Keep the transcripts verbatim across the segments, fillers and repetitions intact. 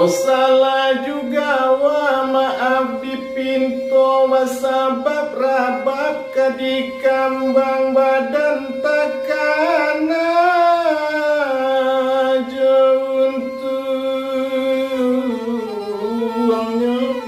Salah juga wa maaf dipinto, basabab rabab ka dikambang badan takana jo untuangnyo.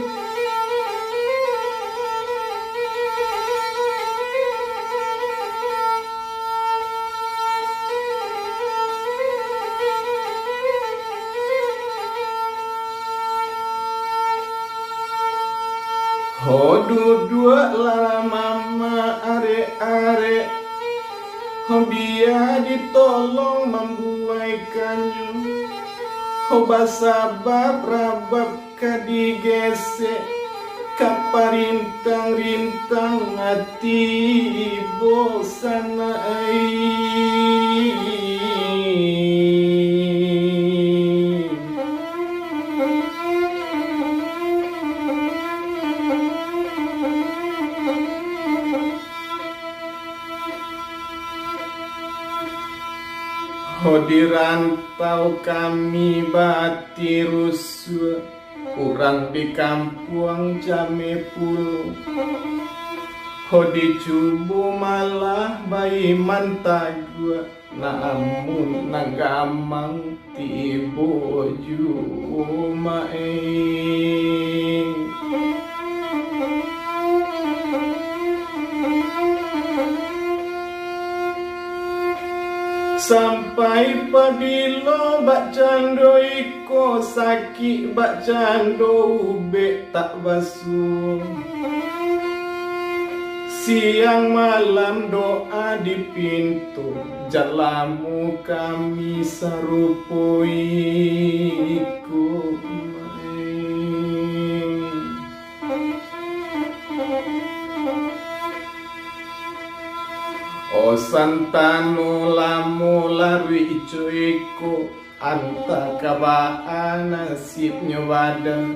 Ho duduak lah mama arek-arek, ho bia ditolong mambuaikannyo, ho basabab rabab ka digesek, ka parintang-rintang ati bosan ai. Ho di rantau kami batirus, urang di kampuang cameh pulo. Ho dicubo malah baiman taguah, namun nan gamang tibo juo maeh. Sampai pabilo bakcando iko, sakik bakcando ubek tak basuo? Siang malam doa dipinto, jalamo kami sarupo iko. O santano lamo laruih ico iko, antah ka baa nasibnyo badan.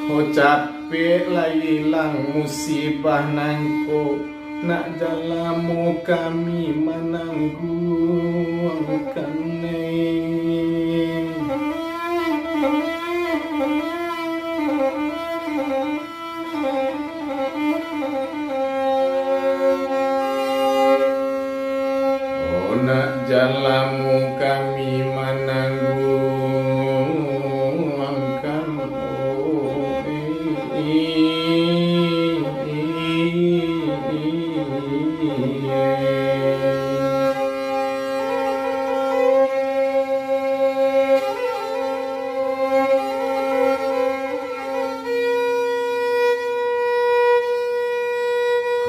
Ho capek lah ilang musibah nangko, nak jalamo kami manangguangkan. Oh, nak jalamo kami manangguangkan, oh, eh.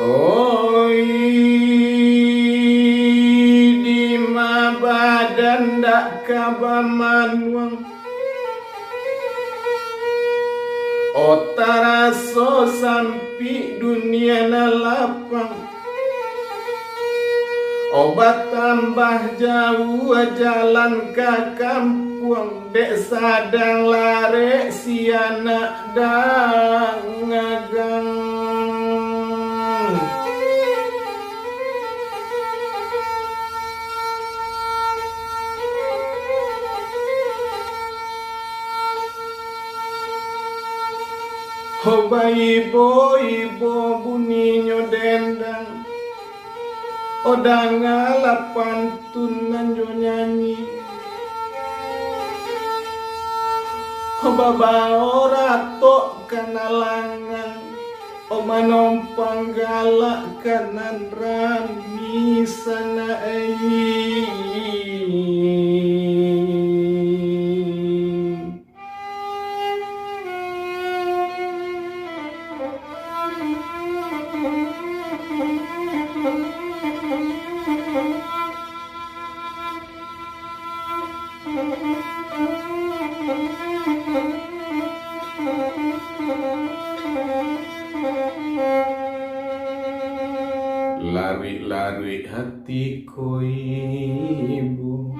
Hoi, dima badan dak ka bamanuang, o taraso sampik dunia nan lapang. O batambah jauah jalan ka kampuang, dek sadang larek si anak dang agang. Ho baibo-ibo buninyo dendang, o dangalah pantun nan jo nyanyi. Ho babao ratok ka nan langang, o manompang galak ka nan rami sanai. Laruik-laruik hati ko ibo.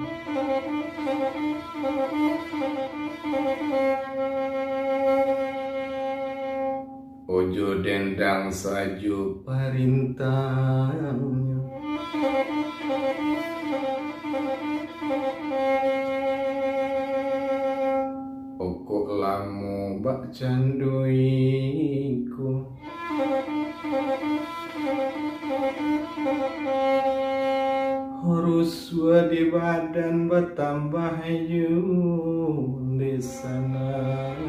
Ojo dendang sajo parintahnyo. Di badan batambah yu di sanak.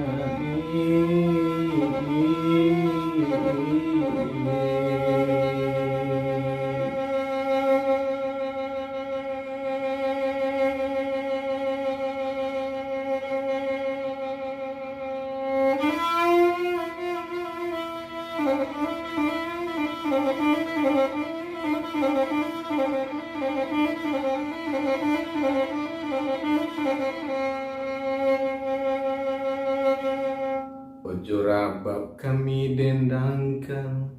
Ojo rabab kami dendangkan,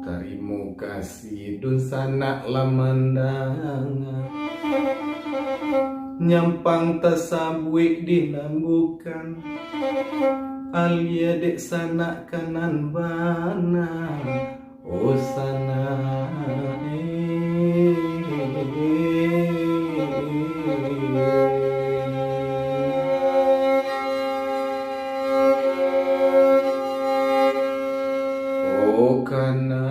tarimo kasih dunsanak lah mandanga. Nyampang tasabuik di nan bukan, alia dek sanak ka nan bana. Oh sanak eh. Oh kana